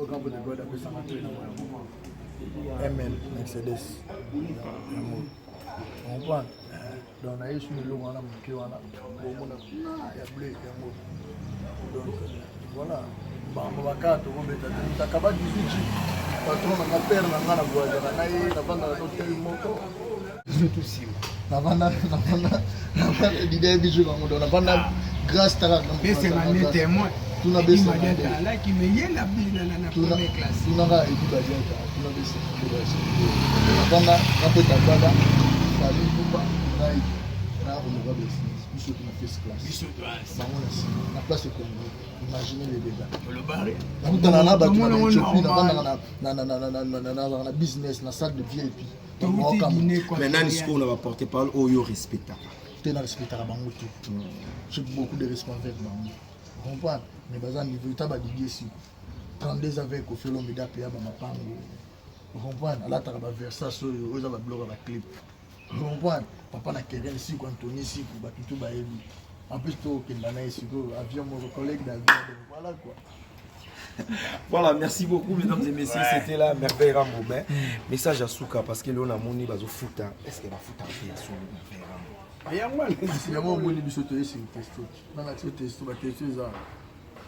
Grand de God apesanga mpe na mwana ML Mercedes yango comprendre. Donc naye suni eloko wana moke wana omona ya bleu yango. Donc voilà, bango bakala tokobeta te. Moto akaba 18 G, patron na nga, père na nga, na voyageaka na ye, navandaka na hotel moko. Navanda, navanda, navanda dida biso bango. Donc navanda grâce taka besenga nde témoin. Tuna. Edi Madiata alaki me ye na na première classe. Tunaka Edi Badiata, tuna besenga nde navanda na mpe tabada Fally Ipupa, ngai na honorable biso tuna first class. Biso bango na nsima na place ekongo. Imagine les dégâts. Olobari. Nakutana na bato na Tomona ngo Ethiopie. normal. Navandaka, nazalaka na business na salle de VIP. Touti Guinée. Mais nani sikoyo na baporte parole oyo respectaka? Te, na respectaka bango te. J'ai beaucoup de respect envers bango, comprendre, mais baza niveau ta badidie siko 32 avec Koffi Olomide apeya bamapango, comprendre, alataka baversas oyo oyo eza babiloko ya baclip, comprendre. Papa na Keren Siku, Antony Siku, bato tu bayebi. En plus tokenda na ye sikoyo avion moko, collègue d'avion. Donc voilà quoi. Voilà, merci beaucoup, mesdames et messieurs. C'était là Merveille Rambo. Ben, message à Souka, parce que l'on a moni bazo futa. Est-ce que ba futa fait à Souka, Merveille Rambo? Yango wana. Yango omoni biso toye sur testo, nanga ti testo, batesto eza.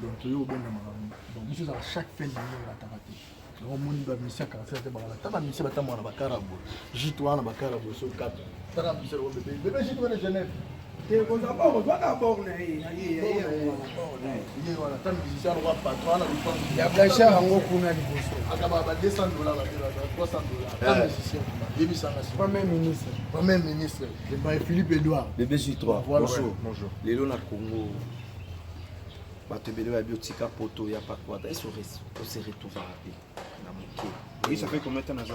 Donc toye kobenda makambo. Donc biso ezaka chaque fin d'année, olataka te. Yango omoni bamisia quartier te, bakala ta bamisia batamboka na bakara boye, gite wana bakara boye, so kata taka misia loko bebe bebe gite wana Genève. Te, kozwa bord, ozwaka bord na ye ye ye wana. Ye wana ta musicien lokwa patron wana lupango. Ya Blanchard yango kuna liboso. Akaba ba 200 $, ba 300 $, ta musicien kuna yebisanga si Premier ministre. Premier ministre Ebaye Philippe Edouard. Bébé J3. Voilà. Bonjour. Bonjour. Lelo na Congo, bato ebele bayebi otika poto ya pakwata. Est-ce que se retrouvera pe na moke? Oui, ça fait combien de temps naza?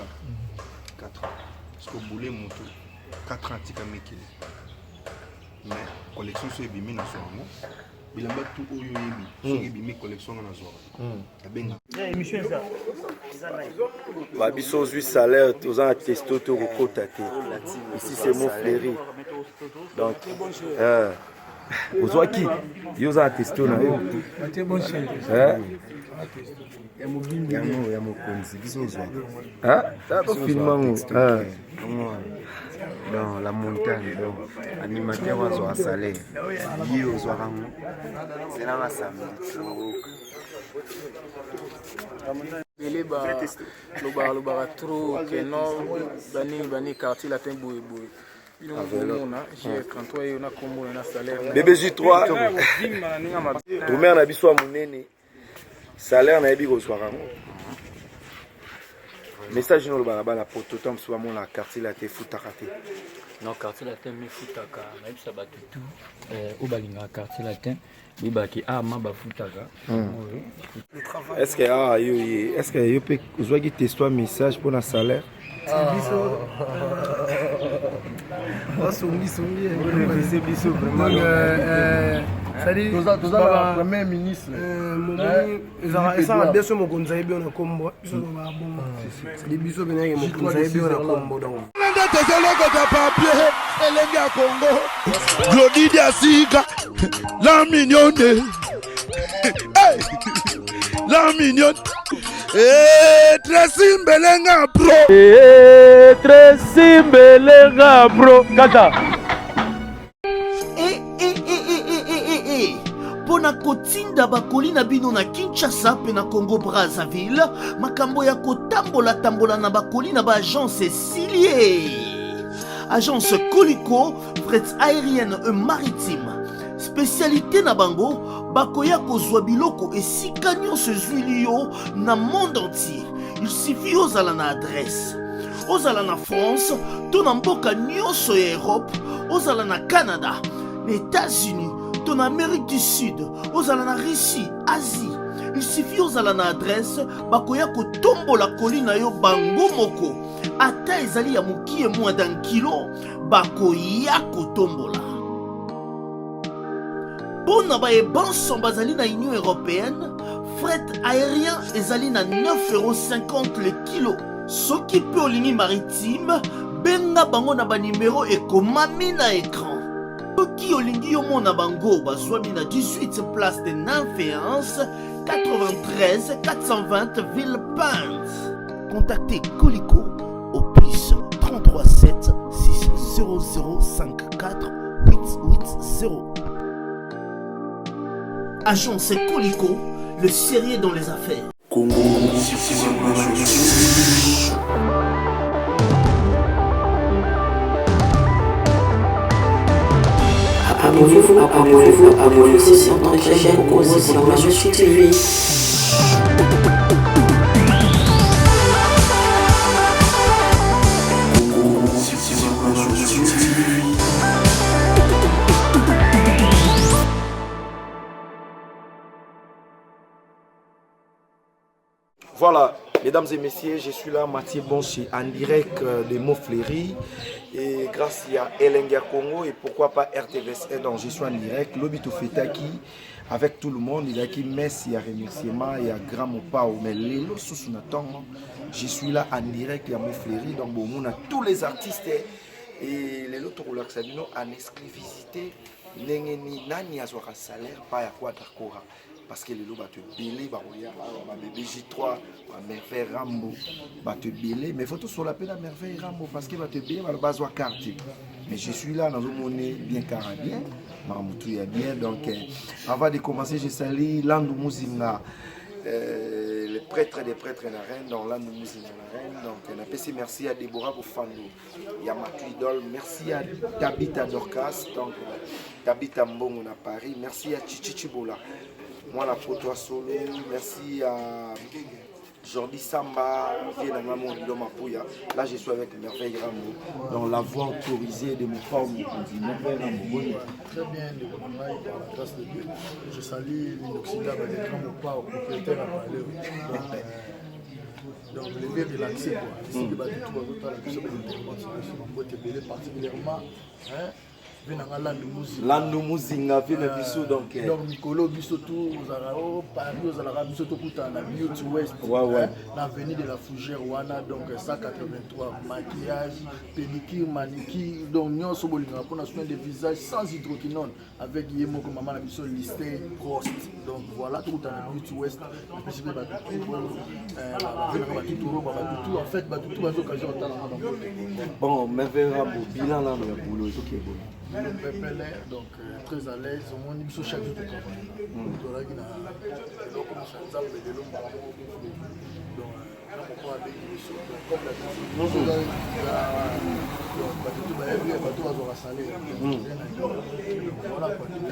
4 ans. Parce que boule moto 4 ans atika mikili. Mais collection so ebimi na zwa yango. Bilamba tu oyo oyebi. Soki ebimi collection nga na zwa. Nabenga. Ba biso ozwi salaire, toza na testo te, okokota te. Ici c'est Mont Fleury. Donc ozwaki yo oza na testo na yo. Eh? Yango ya mokonzi biso ozwaka. Hein? Toko filma ngo. Ah. Dans la montagne, donc animateur azwaka salaire, ye ozwaka ngo zelanga samedi tokoyoka. Ebele balobaka lobaka trop ke non, banini banini, Quartier Latin boye boye. Bino mona GR33 oyo na kombo na salaire. Bébé J3, rumeur na biso ya monene, salaire nayebi kozwaka yango. Message no olobaka bana poto to mosusu bamona Quartier Latin efutaka te. Non, Quartier Latin mefutaka. Nayebisa bato tu oyo balingaka Quartier Latin, boyebaki ama bafutaka oyo. Est ce que awa yo ye, est ce que yo mpe ozwaki testo message mpona salaire? Biso basongisongi. Biso vraiment. Toza na premier ministre. Momoni ezalaka bien so mokonzi ayebi yo na kombo. Biso tolobaka bongo, cestadi biso penake mokonzi ayebi yo na kombo, donc nde tozolokota papier elenge ya Kongo Glodi Diasika la mignonne. Hey! La mignonne. Hey, Tracy Mbelenga bro. Hey, Tracy Mbelenga bro kaka. E, e, e, e, e, e, e, e. Mpo na kotinda bakoli na bino na Kinshasa mpe na Congo Brazzaville, makambo ya kotambola-tambola na bakoli na baagence esili ye. Agence Koliko fret aérienne et maritime, spécialité na bango, bakoya kozwa biloko esika nyonso ezwili yo na monde entier. Il suffit ozala na adresse, ozala na France to na mboka nyonso ya Europe, ozala na Canada, na États-Unis to na Amérique du Sud, ozala na Russie, Asie, il suffit ozala na adresse, bakoya kotombola koli na yo bango moko. Ata ezali ya mokie, moins d'un kilo, bakoya kotombola. Mpo na bayebanso bazali na Union européenne, fret aérien ezali na 9,50 € le kilo. Soki mpe olingi maritime, benga bango na banimero ekomami na écran. Soki olingi yomona bango, bazwami na 18 place de Nymphéens. 93 420 Villepinte. Contactez Colico au plus 33 7 6 0 0 5 4 8 8 0. Agence Colico, le sérieux dans les affaires. Congo Abonnez-vous, abonnez-vous, abonnez-vous sur notre chaîne Congo Cinéma TV. Voilà, mesdames et messieurs, je suis là, Mathieu Bonchi, en direct euh, de Montfleury. Et grâce à Elenga Congo et pourquoi pas RTVS, donc je suis en direct. Lobito Fetaki, avec tout le monde, il y a qui merci, il y a remerciement, il y a grand Mopao, mais lelo sous je suis là en direct à Montfleury. Donc bon, on a tous les artistes et lelo tokolakisa bino en exclusivité ndenge nini nani azwaka salaire pa ya Quadra Kora parce que lelo bato ebele bakoya awa ba bebe J3 ba Merveille Rambo bato ebele mais faut tosola mpe na Merveille Rambo parce que bato ebele balo bazwa carte mais je suis là nazomone bien kara bien makambo tout ya bien donc eh, avant de commencer je salue Landu Muzinga euh, le prêtre des prêtres na reine donc Landu Muzinga na reine donc napesi merci à Deborah Bofando ya Matu Idole merci à Tabitha Dorcas donc Tabitha Mbongo na Paris merci à Chichi Chibola mwana poto ya solo merci à Jordi Samba vieux na nga Molido Mapuya là je suis avec Merveille Rambo dans la voix autorisée de mon frère Mokonzi Merveille Rambo boni Très bien, ndeko na ngai, par la grâce de Dieu. Je salue l'inoxydable de Grand Mopao, propriétaire à Palais. Donc, euh, donc le vieux relaxé quoi. Esiki bato tu bazotala biso ba intervention biso bambote ebele particulièrement hein, vie na nga Landu Muzinga. Landu Muzinga vie na biso donc. Eh. Donc mikolo biso tout ozalaka o oh, Paris ozalaka biso tokutana na Beauty West. Ouais, ouais. Hein, na avenue de la Fougère wana donc 183 maquillage, pédicure, manicure donc nyonso bolingaka mpona soin de visage sans hydroquinone avec ye moko mama na biso liste Prost. Donc voilà tokutana na Beauty West napesi mpe bato tout bavenaka batutu roba batutu en fait batutu baza occasion otalanga bango. Bon, Merveille Rambo, bilan nano ya boulot ezoki ebona. Pepele, donc euh, très à l'aise omoni biso chaque jour totravaille tozalaki na eloko mosa nzambe lelo mbala moko donc na moko abengi biso donc comme d'habitude donc bato to bayebi bato bazwaka salaire rien à dire voilà quoi donc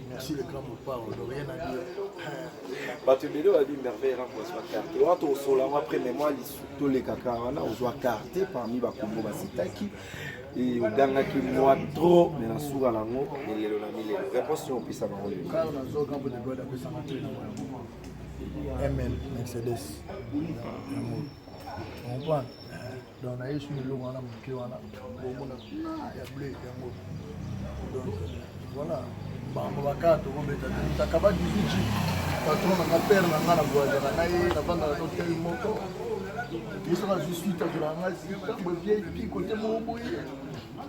merci le grand mopao donc rien à dire. Bato ebele babi Merveille Rambo azwa carte wana tokosola yango après mais mwa lisu tolekaka wana ozwa carte parmi bakombo basitaki e ogangaki mwa trop mais na suka nango milelo na milelo réponse nini opesa bango lelo? Kaka nazwa grand de God apesanga te na moko ML Mercedes yango comprendre donc naye suni eloko wana moke wana bomona ya bleu yango donc voilà bango bakaka tokobeta te moto akaba 18 g patron na nga père na nga na voyagaka na ye navandaka na hotel moko ye soki azwi suite azolaka nga zikambo vip kote moko boye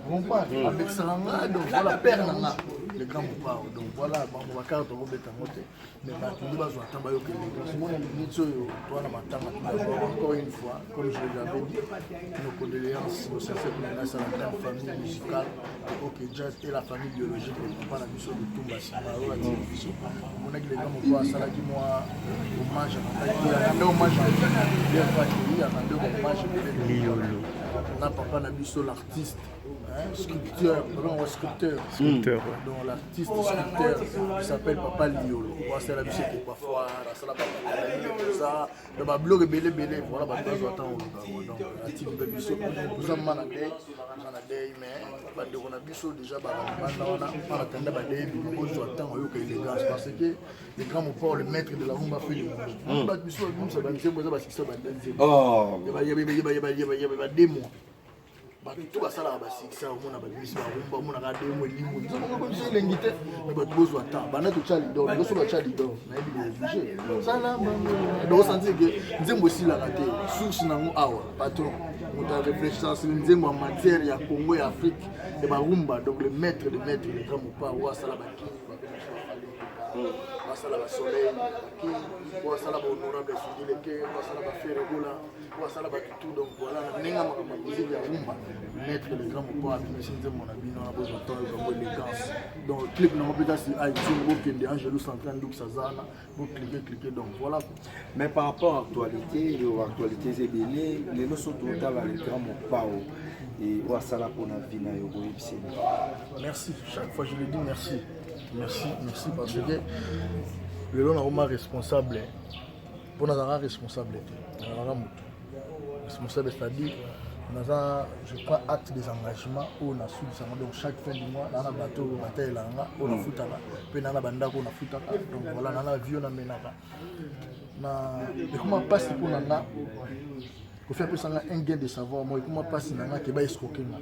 comprendre abekisaka nga donc voilà père na nga le grand mopao donc voilà bango bakaka tokobeta yango te Mais bato nde bazwa temps bayoka élégance. Mona minute oyo toa na matanga tout d'abord encore une fois comme je les avais dit nos condoléances nos sincères condoléances à la grande famille musicale de OK Jazz et la famille biologique de papa na biso Lutumba Simaro atiki biso. Omonaki le grand moko asalaki mwa hommage akandaki akanda hommage bien fakeli akanda hommage ebele na papa na biso l'artiste hein, sculpteur, vraiment sculpteur. Sculpteur, ouais. Donc l'artiste sculpteur qui s'appelle Papa Liolo. Asala biso ke parfois, asala ba ça, donc ba blog belé belé, voilà ba bazo attend donc atiki pe biso. Nous sommes na deuil, nous na deuil mais ba ndeko na biso déjà ba banda wana en attendant ba deuil bozo attend oyoka élégance parce que le grand mopao le maître de la rumba fait le monde. Ba biso ba nzembo eza ba succès ba nzembo. Oh. Ya ya ya ya ya ya ba deux mois. Bato to basalaka basikisa omona babimisi barumba omonaka demo elimo nzongo biso elengi te me bato bozwa ta banda totya lidor liboso batya lidor nayebi kooblige sala donc osanti ke nzembo esilaka te source nango awa patron moto areflechissance nzembo ya matière ya congo ya afrique ya barumba donc le maître de maître le grand mopao oyo asala bakini babengisi bafali. Basala basoleil baking, oyo asala bahonorable sudileke, oyo asala baferegola, oyo asala bato tout. Donc voilà, na ndenge ya makambo ya musique ya rumba, maître le grand mopo abimisi nzembo na bino wana, bozwa temps yoka ngo élégance. Donc clip nango mpe kasi iTunes, bokende Angelou Central Ndux aza wana, boclique clique. Donc voilà. Mais par rapport à actualité, yo actualité eza ebele lelo. So totala le grand Mopao e oyo asala mpona vie na yo, boyebisi. Merci, chaque fois je le dis, merci, merci, merci, parce que lelo nakoma responsable, mpo nazalaka responsable te, nazalaka moto responsable, c'est-à-dire naza, je prends acte des engagements oyo nasukisango. Donc chaque fin du mois naa na bato oyo batelelaka nga, oyo nafutaka, mpe naa na bandako oyo nafutaka. Donc voilà, naa na vie oyo namenaka na ekoma mpasi mpo na nga. Kofi apesanga un gain de savoir moi, ekoma mpasi na nga ke baescroquer nga.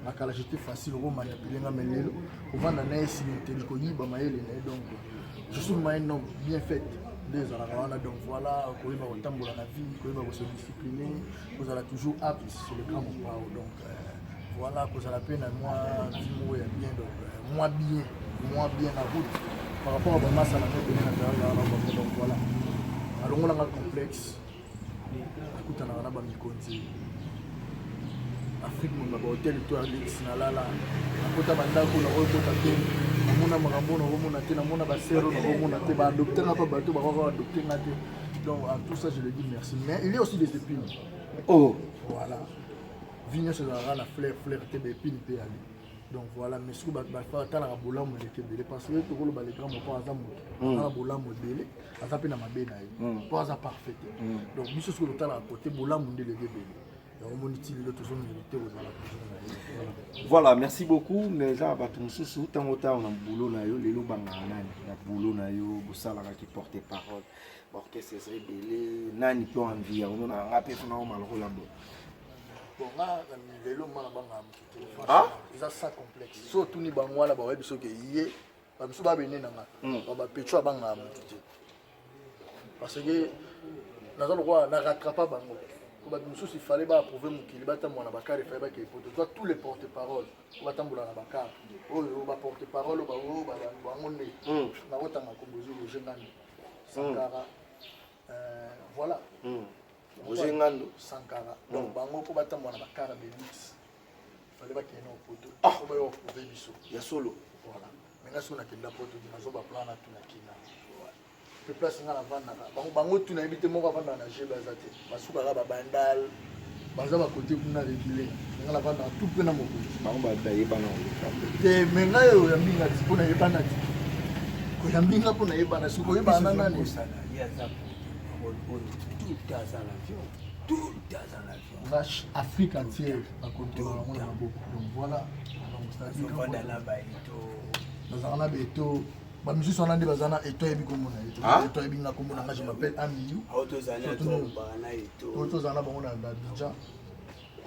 Na kala j'étais facile okomanipuler nga, mais lelo kovanda na ye simoteli koyiba mayele na ye. Donc je suis vraiment un homme bien fait nde ezalaka wana. Donc voilà, koyeba kotambola na vie, koyeba kose discipliner, kozala toujours apte sur le grand Mopao. Donc voilà, kozala mpe na mwa vie moko ya bien. Donc moi bien, moi bien na route par rapport à bamasa na ngai pene nazalaka na bango. Donc voilà, alongolanga complexe, akutanaka na bamikonzi Afrique mobimba, bahotel to ya luxe nalala, nakota bandako nakokota te, namona makambo nakomona te, namona basero nakomona te, baadopte nga mpa bato bakoka baadopte nga te. Donc à tout ça je le dis merci, mais il y a aussi des épines. Oh. Voilà, vie nyonso ezalaka na fleur fleur te, baépine mpe ali. Donc voilà, mais soki bato batalaka bolamu eleki ebele, parce que tokoloba le grand Mopao aza moto aza na bolamu ebele, aza mpe na mabe na ye, mpo aza parfait te. Donc biso soki totalaka kote bolamu nde eleki ebele, yango moni ti lelo tozomérite kozala toujours na ye. Voilà, merci beaucoup. Mais eza bato mosusu, ntango otala na boulot na yo lelo, obangaka nani na boulot na yo bosalaka ki porte parole, baorchestre eza ebele, nani mpe envie yango na nga mpe funa oma lokola bo? Bon, nga lelo ma nabangaka motu te. Ah? Eza sans complexe. So otuni bango wana, bayebi soki ye bamisu babene na nga, bapecho abangaka motu te, parce que naza lokola na rattrapa bango. Po bato mosusu ifale baapprouve mokili, batambola na bacar, efale bakei poto. Toi, tous les porte parole oyo batambola na bacar, oyo baporte parole oyo bango nde nakotanga kombo, ezi Roger Ngando, Sankara, voilà. Roger Ngando. Sankara. Donc bango mpo batambola na bacar de luxe, fale bakende na poto po bayo approuve biso. Ya solo. Voilà, mais nga soki nakenda poto, nazo baplan na tuna kina mpe place nga navandaka. Bango, bango tu nayebi te, moko avandaka na gebe aza te, basukaka babandal, baza bakote kuna rekile. Nga navandaka tout mpe na mokonzi. Bango bayebana. Te, me ngai oyo oyambi nga ti mpo nayebana ti, koyambi nga mpo nayebana, soki koyebana na nani? Nga Afrique entière bakontrola yango na maboko. Donc voilà, bazalaka na baeto, bamisusu wana nde baza na eto, ayebi kombo na ye, eto ayebi nga kombo na nga, je m'appelle Amiyu, tozala na bango na Abidjan,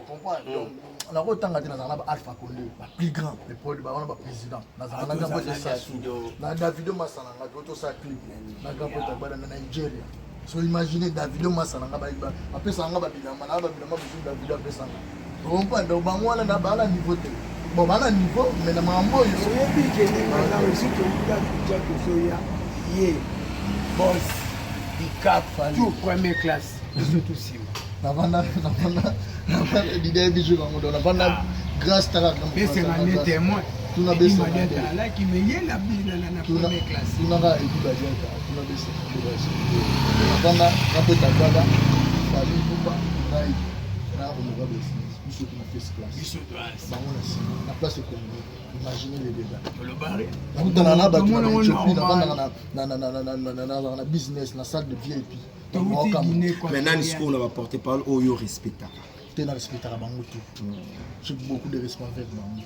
comprendre. Donc nakotanga te, nazala na ba Alpha Condé, baplus grand, wana baprésident, nazala na grand pote Sasu, na Davido Masala nga to tosala clip na grand pote Agbada na Nigeria. So imagine Davido Masala nga, apesaka nga babilamba na babilamba mosusu Davido apesanga, comprendre. Donc bango wana na baa na niveau te, bon, baa na niveau, mais na makambo oyo. Oyebi kende malamu soki touta Abidjan, tozoya ye boss pickup tout première classe, biso tout nsima. Navanda, navanda, navanda dida biso bango, donc navanda grâce taka. Besengane témoin. Tuna. Alaki me ye na na première classe. Tunaka Edi Badiata, tuna Besengane, navanda napeta gbada Fally Ipupa, ngai na honorable, biso tuna first class, bango na nsima na place économique. Imaginez les dégâts. Nakutana na bato na Éthiopie, navandaka nazalaka na business na salle de VIP. Mais nani sikoyo na baporte parole oyo respectaka? Te, na respectaka bango tout, j'ai beaucoup de respect envers bango,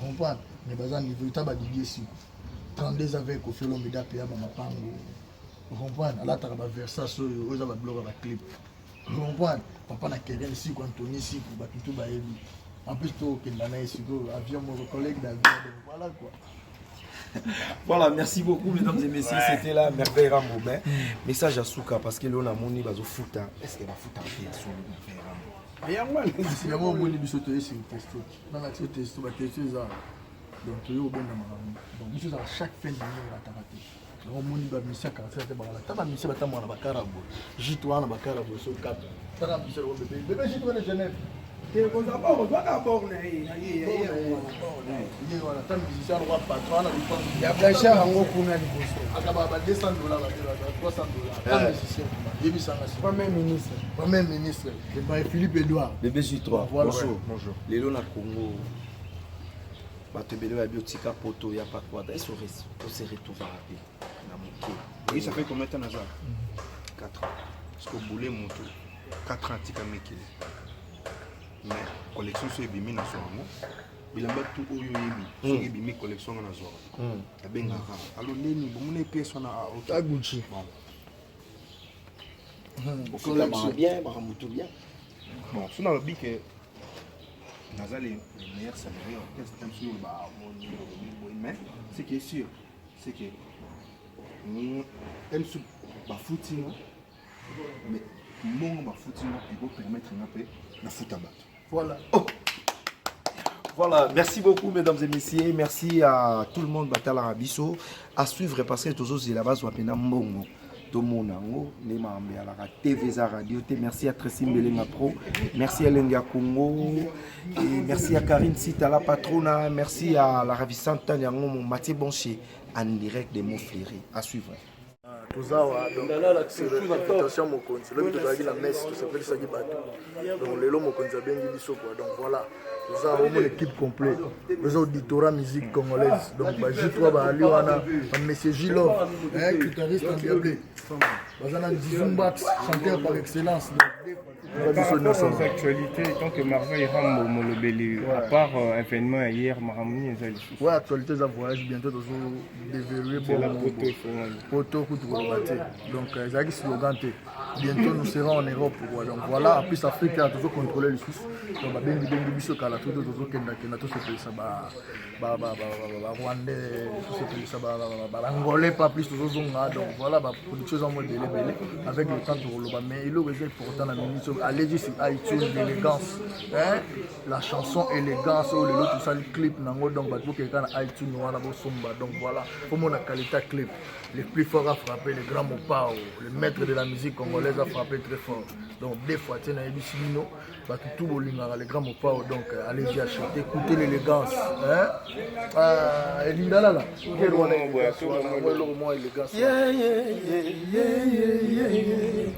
comprendre. Mais baza niveau ta badidie siko 32 avec Kofi Olomide, apeya bamapango, comprendre, alataka baversas oyo oyo eza babiloko ya baclip, comprendre. Papa na Keren siko, Antony siko, bato tu bayebi. En plus tokenda na ye sikoyo avion moko, collègue d'avion. Donc voilà quoi. Voilà, merci beaucoup, mesdames et messieurs. C'était là Merveille Rambo. Mais message à Souka, parce que l'on a moni bazo futa. Est-ce que bafuta ya solo, Merveille Rambo? Yango omoni biso toyesi testo, nanga ti testo, batesto eza, donc toyei kobenda makambo. Donc biso ezala chaque fin du mois, erataka te. Yango omoni ba musicien quartier te bakala ta ba musicien batambola na bakara boye jite wana bakara boye so kata taka musicien loko bebe bebe jite wana Genève te kozwa bord ozwaka bord na ye na ye ye wana ta musicien lokola patron wana lupango ya blanchard yango kuna liboso akaba ba 200 dollars ba 300 dollars ta musicien yebisanga si premier ministre premier ministre ebaye Philippe Edouard bebe J3 Voilà. bonjour bonjour lelo na Congo bato ebele bayebi otika poto ya pakwada est ose retrouvaka mpe na moke. Oui, ça fait combien de temps naza 4 ans. Parce que boule moto 4 ans atika mikili. Mais collection so ebimi na zwa yango. Bilamba tout oyo oyebi soki ebimi collection nga na zwa. Nabengaka alo ndeni bomona pièce wana ah ok. Ta Gucci. Bon. Ofutamaka bien, makambo tout bien. Bon, so nalobi ke naza le meilleur salarié orchestre même soki oloba moni olobi boye mais ce qui est sûr c'est que même soki bafuti nga mais mbongo bafuti nga ekopermettre nga mpe nafuta bato. Voilà. Oh. Voilà, merci beaucoup mesdames et messieurs, merci à tout le monde Batala Rabiso à suivre parce que toujours c'est là-bas soit pena mbongo. Tomona yango nde makambo eyalaka TV eza radio te. Merci à Tracy Mbelenga Pro, merci à Lenga Congo et merci à Karine Sita la patrona, merci à la ravissante Tania Ngomo, Mathieu Boncher en direct de Montfleury. À suivre. Toza awa donc sur invitation mokonzi lobi tozalaki na messe tosepelisaki bato donc lelo mokonzi abengi biso quoi donc voilà toza omona équipe complet toza auditorat musique congolaise donc ba J3 baali wana ba monsieur J-Love guitariste endiablé baza na Zizumbax chanteur par excellence donc Par rapport aux actualités, tant que Marvel Rambo Molobeli, à part événement hier, Maramuni eza lisusu. Ouais, actualité eza voyage bientôt tozo déverrouiller C'est la bon poto efongami. poto kutu koloba te donc ezalaki slogan te bientôt nous serons en Europe quoi. Donc voilà, en plus Afrique tozo contrôler lisusu donc babengi bengi biso kala to tozokendakenda tosepelisa ba Rwandais tosepelisa ba Angolais pas plus tozozonga donc voilà ba production eza mwa ebele ebele avec le temps tokoloba mais eloko eza important na minute oyo allez sur iTunes l'élégance hein la chanson élégance oyo lelo tosali clip nango donc bato bokeka na iTunes wana bosomba donc voilà omona qualité ya clip. Le plus fort a frappé, le grand Mopao, le maître de la musique congolaise a frappé très fort. Donc deux fois, tiens, nayebisi bino, bato tout bolingaka le grand Mopao, donc allez-y acheter, écoutez l'élégance. Hein? Ah, elindalala. Quel wana élégance wana, mwa eloko mwa élégance. Yeah, yeah, yeah, yeah, yeah, yeah.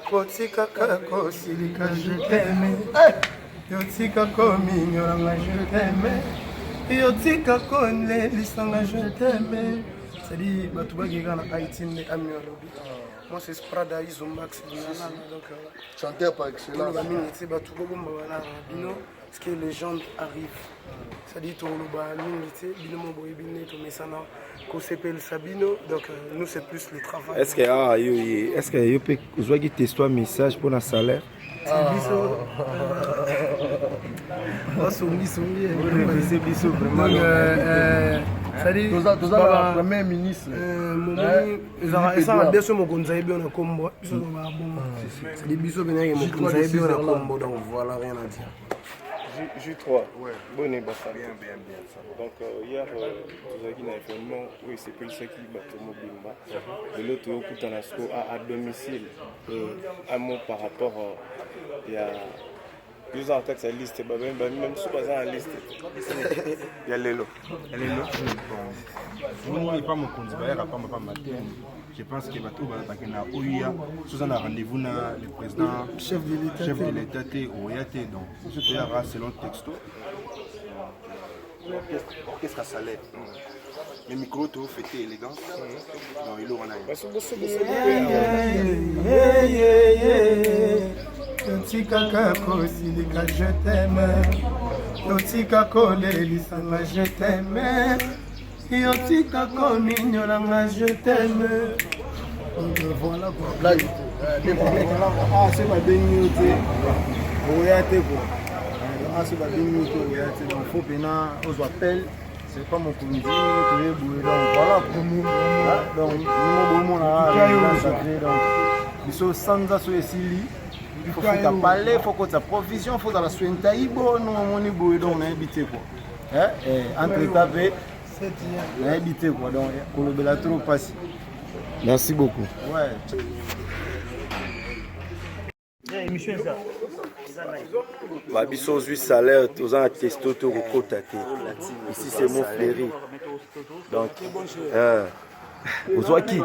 Kotikaka kosilika je t'aime. Yotika kominyolanga je t'aime. Yotika kolelisanga je t'aime. C'est-à-dire bato bakeka na Haïti nde ami alobi. Moi c'est Sprada Izombax Binanana donc chanteur par excellence. Toloba mingi te bato bobomba bana bino parce que les gens arrivent. C'est-à-dire toloba mingi te bino mo boyebi nde tomesana kosepelisa bino donc nous c'est plus le travail. Est-ce que ah yo ye, est-ce que yo pe ozwaki testo message pour na salaire? Biso basongisongi Orevese biso vraiment. c'est-à-dire toza na premier ministre ezalaka biso mokonzi ayebi yo na kombo biso tolobaka bongo c'est-à-dire biso penake mokonzi ayebi yo na kombo donc voilà rien à dire. J3, ouais. Bonne Bassa. Bien, bien, bien. Ça va. Donc hier, tozalaki na événement oyo esepelisaki bato mobimba. Lelo toyokutana siko à domicile. Un mot par rapport ya yo oza na kati ya liste bamisusu baza na liste ya lelo. Ya lelo. Bon, nous epa mokonzi bayaka pamba pamba te. Je pense que bato bakenda oya soza na rendez-vous na le président chef de l'état chef de l'état te oya te donc biso toyaka selon texto orchestre salaire mais micro to fêter élégance donc eloko wana Totikaka kosilika je t'aime, totika kolelisanga je t'aime, yotika kominyolanga je t'aime. Donc voilà quoi. Blague. Ah, soki babengi yo te oya te quoi. Ah, soki babengi yo te oya te donc faut pena ozwa appel. C'est pas mokonzi toye boye donc voilà. Donc nimo bomona sacré donc biso sanza so esili faut futa palais, faut kota provision, faut zala soin taibo, nous omoni boye donc nayebi te quoi. Entre temps pe Nayebi te quoi, donc kolobela trop pasi. Merci beaucoup. Ouais. Ba biso ozwi salaire toza na testo to kokota te. Ici c'est mon fleuri. Donc euh, ozwaki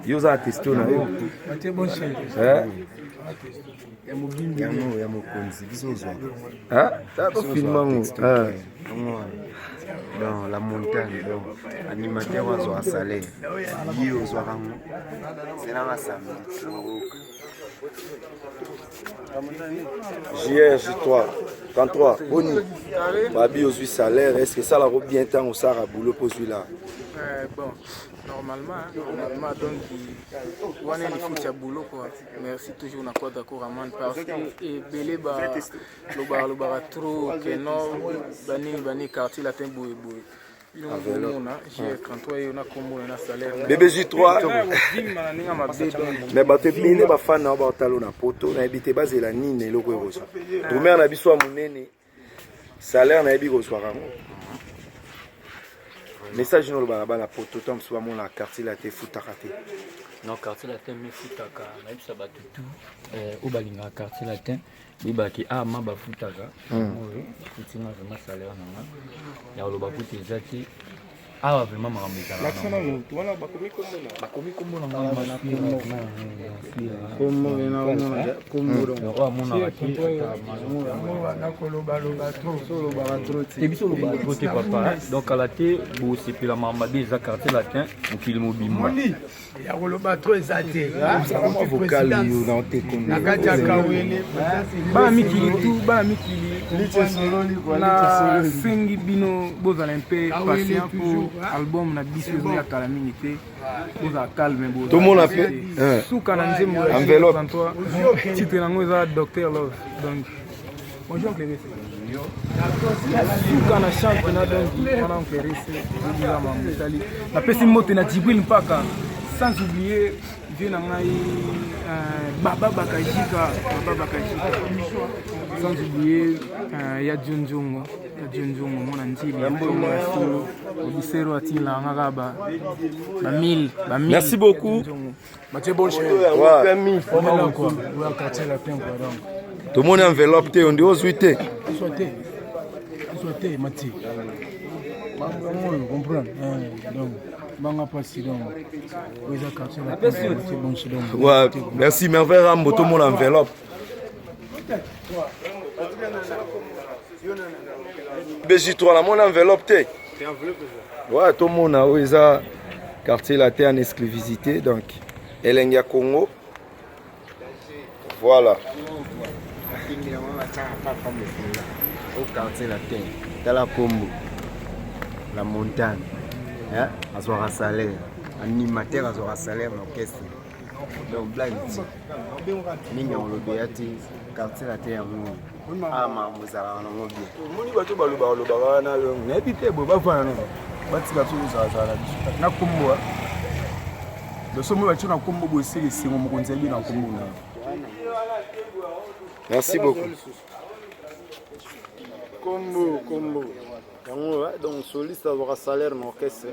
yo oza na testo na yo. Hein? Yango ya mokonzi biso ozwaka. Hein? Tata filma ngo. Dans la montagne, donc animateur azwaka salaire. Ye ozwaka ngo. C'est là samedi. JR J3 33 boni babi ozwi salaire est ce que esalaka bien ntango osalaka boulot mpo ozwi la euh, bon normalement normalement donc wana lifuti ya boulot quoi merci toujours na quadra coraman parce que ebele balobaka lobaka trop que non banini banini quartier latin boye boye Bebe J3 mais bato ebele bafani na yo baotalo na poto nayebi te bazela nini eloko ekozwa drumer na biso ya monene salaire nayebi kozwaka yango message nini olobaka bana poto ntango mosusu bamona quartier la te efutaka te non quartier latin mefutaka nayebisa bato tout eh, oyo balingaka quartier latin Bibaki ah ma bafutaka hmm. oyo futi nga vraiment salaire na nga ya koloba kutu eza te awa vraiment makambo ezalakabakomi kombo na ngai biso olobaka trop te papa donc kala te bosepela makambo mabe eza quartier latin mokili mobimba ya koloba trop eza te na kati ya kawele bana mikili tu bana mikili nasengi bino bozala mpe patient mpo album na biso ezoya kala mingi te bozala calme tomona mpe suka na nzembo ya 33 titre yango eza docteur love donc bonjour Clérisse suka na championnat donc wana Clérisse obila mambo etali napesi mbote na Djibril Mpaka sans oublier vieux na ngai euh, Baba Bakajika Baba Bakajika sans oublier euh, ya John Nzongo ya John Nzongo mwana nzili ya ntongo ya solo obisero atindelaka nga kaka ba ba 1000 ba 1000 Merci beaucoup. Mathieu Bonche. Ouais. tomoni enveloppe te ondi ozwi te ozwa te Mathieu oyo comprendre donc banga pasi donc oyo eza quartier Mathieu Bonche donc ouais, merci merveille rambo tomona enveloppe bj3 namoni enveloppe te ouais, tomona oyo eza quartier latin en exclusivité donc elengi ya congo voilà au quartier latin tala kombo la montagne azwaka salaire animateur azwaka salaire na orchestre donc blague ti mingi yango ya te quartier latin yango ah makambo ezalaka nango bien omoni bato balobaka lobaka wana nayebi te boye bavanda nano batika biso kozalazala na biso na kombo loso moi batio na kombo boye esili esengo mokonzi ayebi na kombo na merci beaucoup kombo kombo yango donc soliste azwaka salaire na orchestre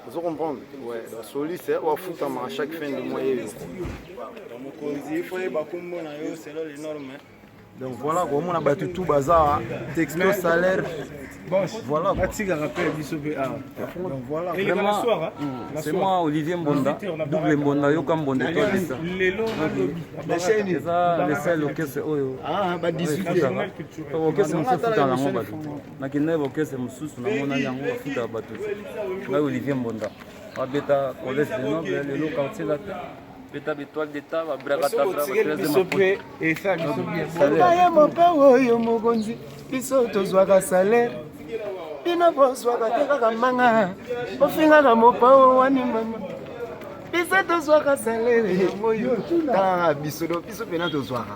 ozo comprendre ouais donc soliste oyo afutamaka chaque fin de mois ye mokonzi il faut yeba kombo na yo selon les normes donc voilà komona bato tout baza texto salaire voilà batikaka mpe biso mpe awa donc voilà vraiment c'est moi Olivier Mbonda double Mbonda yoka Mbonda toi c'est ça eza le seul orchestre oyo ah ba 18 orchestre mosusu efutaka yango bato nakendaki baorchestre mosusu namonaki yango bafutaka bato ngai Olivier Mbonda babeta collège de noble lelo quartier latin beta betoile d'état babrakatabra biso mpe esala biso bien mope oyo mokonzi biso tozwaka salaire bino bozwaka te kaka manga bofingaka mopao wani mama biso tozwaka salaire yango oyo talaka biso donc biso mpena tozwaka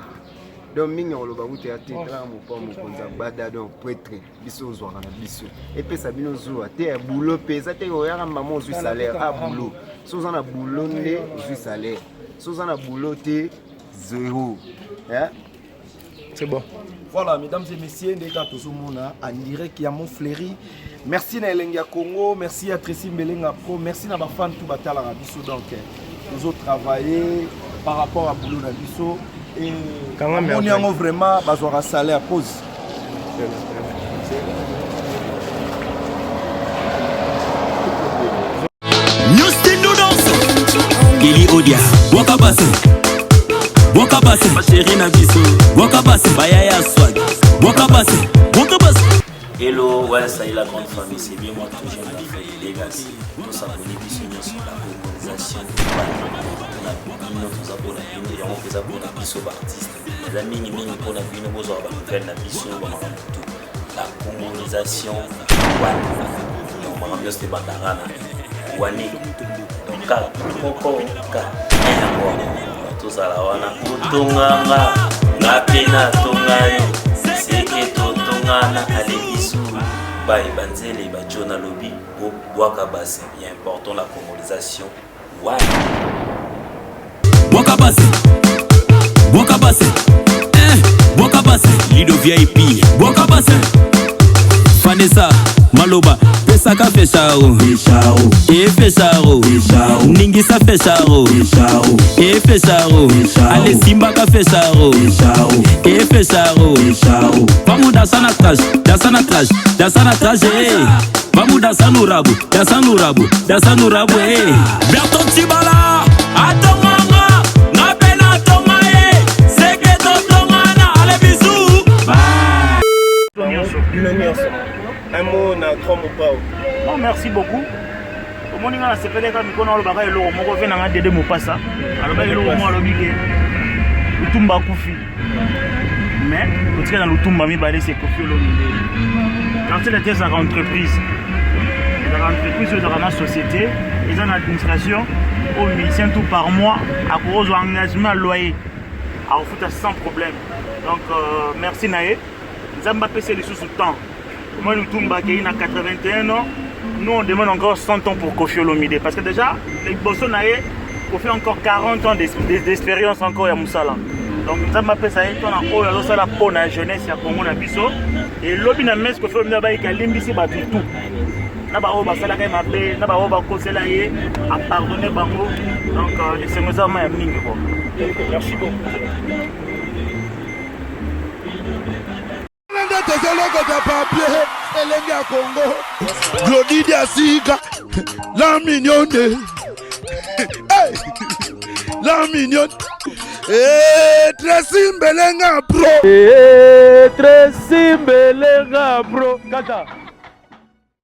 donc mingi akoloba kutu ya te talaka mopao mokonzi agbada donc pretre biso ozwaka na biso epesa bino zuwa te ya boulot mpe eza te oyaka mama ozwi salaire a ah, boulot so oza na boulot nde ozwi salaire so oza na boulot te zero eh? C'est bon. Voilà, mesdames et messieurs, ndeka tozomona en direct ya Montfleury. Merci na Elengi ya Congo, merci à Tracy Mbelenga Pro, merci na ba fans tout batalaka biso donc tozo travailler par rapport à boulot na biso et moni yango vraiment bazwaka salaire pause. Kelly Odia, Waka Basse, Waka Basse, chérie na biso, Waka Basse, Bayaya Swag, Waka Basse, Waka Basse. Hello, ouais, ça y est, la grande famille, c'est bien moi toujours la famille Legacy. Tous abonnés, biso nyonso, la organisation, na bino toza mpona bino yango mpe eza mpona biso baartiste eza mingimingi mpona bino bozwaka banouvelle na biso bamakambo tu la congolisation wana donc makambo nyonso ebandaka na wani donc ka moko ka yango wana tozala wana otonganga nga mpe natonga yo seke totongana alebisu baye banzele bajo nalobi bobwaka base ya important la congolisation wana. Bwaka base, bwaka base, eh, bwaka base, Lido VIP, bwaka base. Vanessa Maloba, pesaka fechao, e fechao, ningisa fechao, e fechao, ale simbaka fechao, e fechao. Vamos dançar na trás, dançar na trás, dançar na trás, eh. Vamos dançar no rabo, dançar no rabo, dançar no rabo, eh. Berton Tibala, atonganga, nga pe natonga ye, seke totongana, allez bisous. Bino nyonso. Un mot na grand mopao. Bon, merci beaucoup. Omoni nga nasepeleka mikono alobaka eloko moko ve na nga Dede Mopasa alobaki eloko moko alobi ke Lutumba akufi mais totika na Lutumba mibale c'est Koffi Olomide. Quartier latin ezalaka entreprise, ezalaka entreprise oyo ezalaka na société, eza na administration oyo musicien tout par mois akokozwa engagement ya loyer akofuta sans problème. Donc euh, merci na ye, Nzambe apesa ye lisusu temps. Moi Lutumba akei na 81 ans, nous on demande encore 100 ans pour Koffi Olomide parce que déjà liboso na ye Koffi a encore 40 ans d'expérience encore ya mosala. Donc Nzambe apesa ye temps na oyo azosala mpo na jeunesse ya Congo na biso. Elobi na messe Koffi Olomide abayiki alimbisi bato tout na baoyo basalaka ye mabe na baoyo bakosela ye apardonne bango. Donc euh, esengo eza ma ya mingi ko. Merci beaucoup. Nde tozolokota papier elenge ya Congo Glody Diasika la mignonne hey! la mignonne hey, Tracy Mbelenga pro hey, Tracy Mbelenga pro kata.